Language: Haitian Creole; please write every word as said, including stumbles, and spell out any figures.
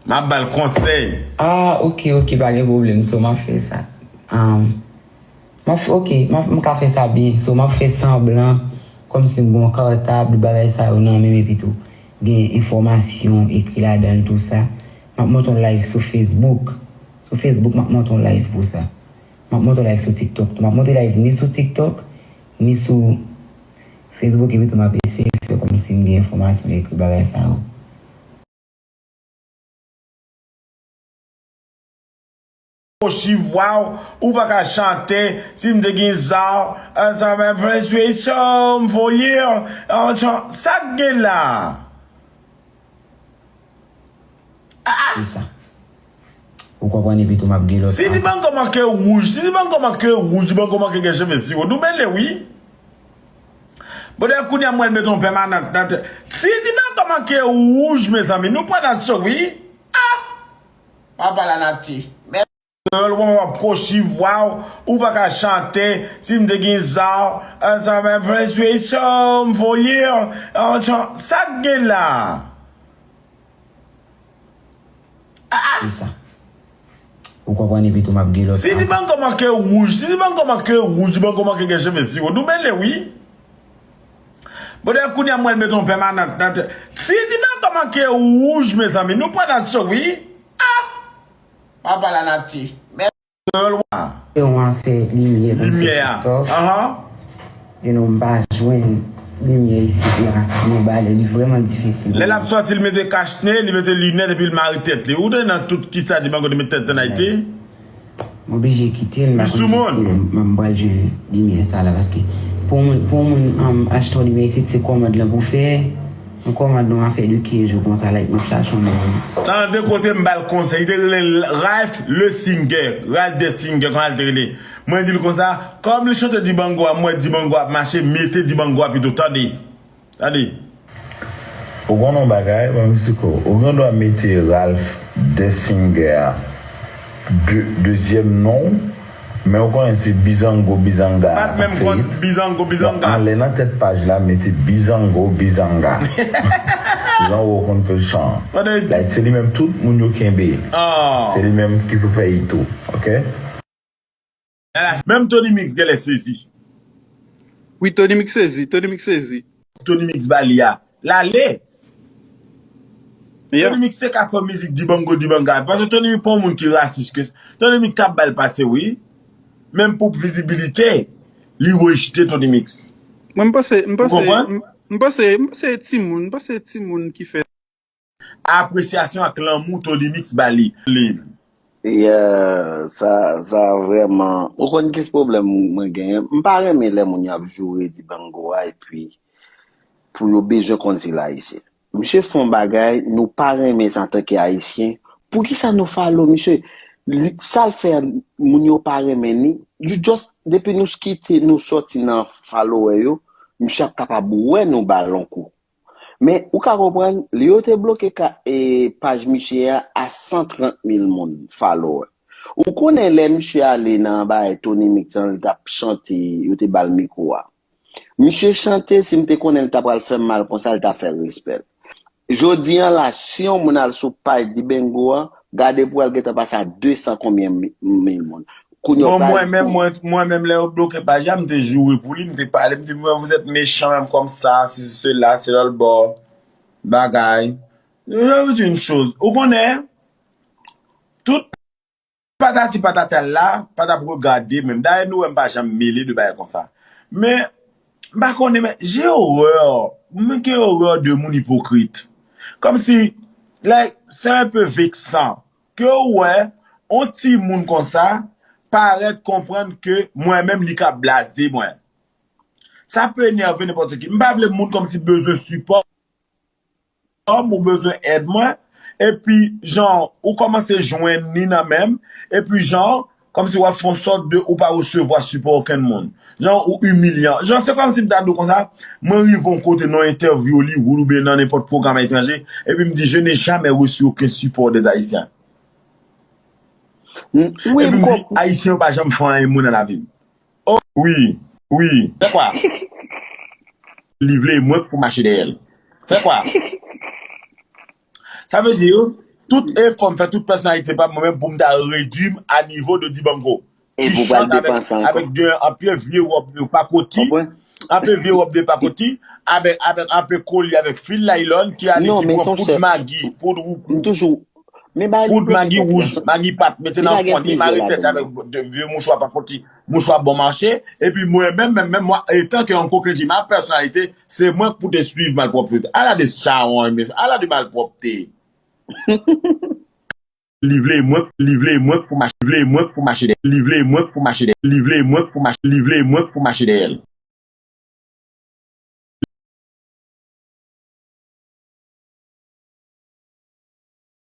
M ap ba l konsèy. Ah, ok, ok, pa gen pwoblèm, so m ap fè sa. Um, m ap, ok, m ap, m ka fè sa byen, so m ap fè sanblan kòmsi m gen yon kartab, bagay sa yo nan men m, epi tou gen enfòmasyon ekri ladan l, tou sa. M ap monte yon live sou Facebook. Sou Facebook, m ap monte yon live pou sa. M ap monte yon live sou TikTok tou. M ap monte live ni sou TikTok, ni sou Facebook, epi tou m ap eseye fè kòmsi m gen enfòmasyon ekri bagay sa yo. Osi vwa w, ou pa ka chante, si m te gen za w, sa mwen vle swe so m voye, sa k gen la? Se sa. Ou konprann epi tou m ap gen lòt. Si Dibango manke wouj, si Dibango manke wouj, Dibango manke gen cheve siwo, nou mele wi. Bon, dayè kounye a m wè l mete yon pèmanant nan tèt. Si Dibango manke wouj, mezanmi, nou pran nan cho wi. Ah! Papa lanati. Mèsi. Kreyòl, w ap kwochi vwa w, ou pa ka chante, si m te gen za w, sa mwen vle swe so m voye, sa k gen la? Se sa. Ou konprann epi tou m ap gen lòt. Si Dibango manke wouj, si Dibango manke wouj, Dibango manke gen cheve siwo, nou mele wi. Bon, dayè kounye a m wè l mete yon pèmanant nan tèt. Si Dibango manke wouj, mezanmi, nou pran nan cho wi. Ah! Papa lanati. Mèsi. Kreyòl wa. Se yon afè limyè pou m fè TikTok. Ahan. You know, m pa jwenn limyè isit la. Mibalè, li vrèman difisil. Lè l ap sòti, li mete kach ne, li mete linèt epi l mare tèt li. Ou te nan tout kisa Dibango te met tèt an Ayiti? M oblije kite l, m pa konn kite l. M pral jwenn limyè sa la, paske pou yon moun, pou yon moun um, achte yon limyè isit, se kòmand lan pou fè. Yon kòmand yon afè de kenz jou konsa, like, m ap chache yon moun. Tande kote m ba l konsèy, li te rele Ralph le Singer, Ralph the Singer, kòman l te rele. Mwen di l konsa, kòm li chante Dibango a, m wè Dibango ap mache, mete Dibango a pito, tande. Tande. Ou konn yon bagay, ban m eksplike w. Ou gen dwa mete Ralph Desinger a de, dezyèm non w, men ou konnen se Bizango Bizanga a k ap fè it. Donk, anlè nan tèt paj la, mete Bizango Bizanga. Jan ou konn fè chan an. Like, se li menm tout moun yo kenbe. Se li menm ki pou fè it tou. Oke? Menm Tony Mix genlè sezi. Wi, Tony Mix sezi, Tony Mix sezi. Tony Mix ba li a. L ale. Tony Mix te ka fè mizik Dibango Dibanga. Paske Tony Mix pa yon moun ki rasis ke sa. Tony Mix t ap ba l pase wi. Menm pou vizibilite, li rejte Tony Mix. Mwen m panse, m panse, m panse, m panse e timoun, m panse e timoun ki fè. Apresyasyon ak lanmou Tony Mix ba li. Yeah, sa sa vrèman. Ou konn ki pwoblèm mwen genyen? M pa renmen lè moun yo ap joure Dibango a epi pou yo bezwen konn si l ayisyen. Misye fè yon bagay nou pa renmen sa antanke ayisyen. Poukisa nou follow misye? Sa l fè moun yo pa renmen li. You just depi nou kite nou sòti nan follower yo, misye ap kapab wè nou ba l yon kou. Men ou ka konprann, lè yo te bloke ka, e, paj misye a, a san trant mil moun follower. Ou konnen lè misye ale nan bagay Tony Mix an, li t ap chante, yo te ba l mikwo a. Misye chante, si m te konnen li ta pral fè m mal konsa, li ta fè respè l. Jodi an la, si yon moun al sou paj Dibango an, gade pou wè l gentan pase a de san konbyen mi- mil moun. Kounye a Bon, mwen menm, mwen, mwen menm, lè yo bloke paj la, m te joure pou li, m te pale, m di, "Mwen, vous êtes méchant, menm kòm sa, ceci, cela, se lòt bò, bagay." Je vais vous dire une chose, ou konnen, tout patati patata la, pa t ap regade menm. Dayè, nou wè m pa janm mele de bagay konsa. Men, m pa konnen, men, j'ai horreur, mwen gen horreur de moun ipokrit. Kòmsi, like, c'est un peu vexant. Ke w wè on timoun konsa parèt konprann ke mwen menm li ka blaze mwen. Sa pe enève nenpòt ki. M pa vle moun kòmsi bezwen sipò m ou bezwen èd mwen. Epi jan ou kòmanse jwenn ni nan men m. Epi jan kòmsi w ap fè yon sòt de ou pa resevwa sipò okenn moun. Jan ou imilyan. Jan se kòmsi m ta di w konsa, mwen rive yon kote nan entèvyou Hollywood oubyen nan nenpòt pwogram etranje, epi m di, je n'ai jamais reçu aucun support des Haïtiens. Epi m di, Ayisyen yo pa janm fè anyen mwen nan lavi m. Oh, wi, wi. C'est quoi? Li vle mwen k pou mache dèyè l. C'est quoi? Sa vle di, Tout efò m fè, tout pèsonalite pa mwen menm pou m ta redui m a nivo de Dibango. E Ki pou pral chante avèk, depanse ankò. Avèk de, an pye vye wòb de pakoti, Konprann? An pye vye wòb de pakoti, avèk, avèk an pye kolye avèk fil laylòn ki ale Non, ki men pran son poud sè. Magi, poud M wou- toujou. Men bagay li poud pwòp Magi nèt, wouj, gason. Magi pat, mete Li nan pa gen fwon, li plizyè mare ladan tèt non. Avèk de vye mouchwa pakoti, mouchwa bon mache, epi mwen menm, menm, menm, mwen, etan ke yon kokenji, ma pèsonalite, se mwen k pou te swiv malpwòpte. Ala de chawony, mes, ala de malpwòpte. Li vle mwen, li vle mwen pou mache, li vle mwen pou mache dèyè, li vle mwen pou mache dèyè, li vle mwen pou mache, li vle mwen pou mache dèyè l.